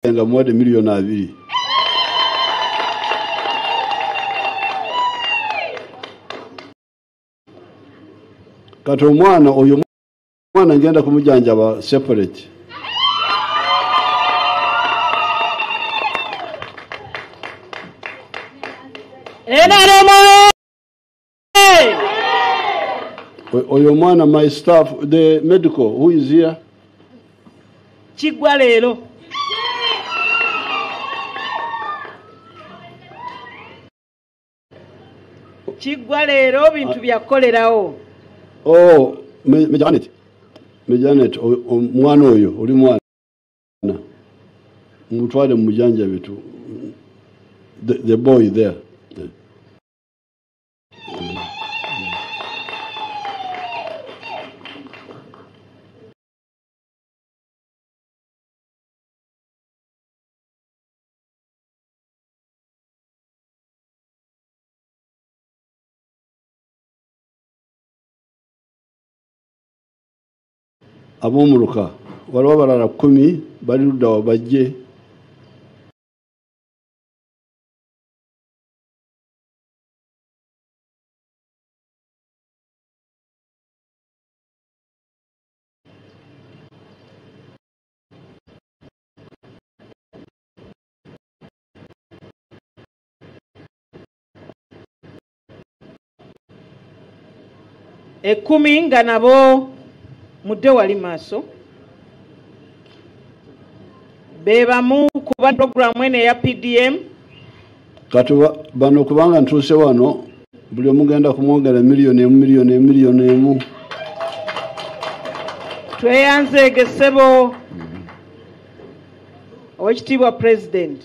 Nga muwadde 2,000,000. Kati omwana oyo omwana ngenda kumujanjaba separate. Oyo omwana, my staff, the medical, who is here? Kiggwa leero. Kiggwa leero bintu byakukolerawo. Oh, Mejanet. Mejanet, omwana oyo, oli mwana. Mutwale mujanjabe tu. The boy there. Ab'omuluka waliwo abalala 10 bali ludda wa bajje. Ekumi nga nabo mudde wali maaso be bamu kuba programu eno eya PDM. Kati bano kubanga ntuuse wano buli omu genda kumwongera 1,000,000 1,000,000 1,000,000. Tweyanzeege ssebo Oweekitiibwa President.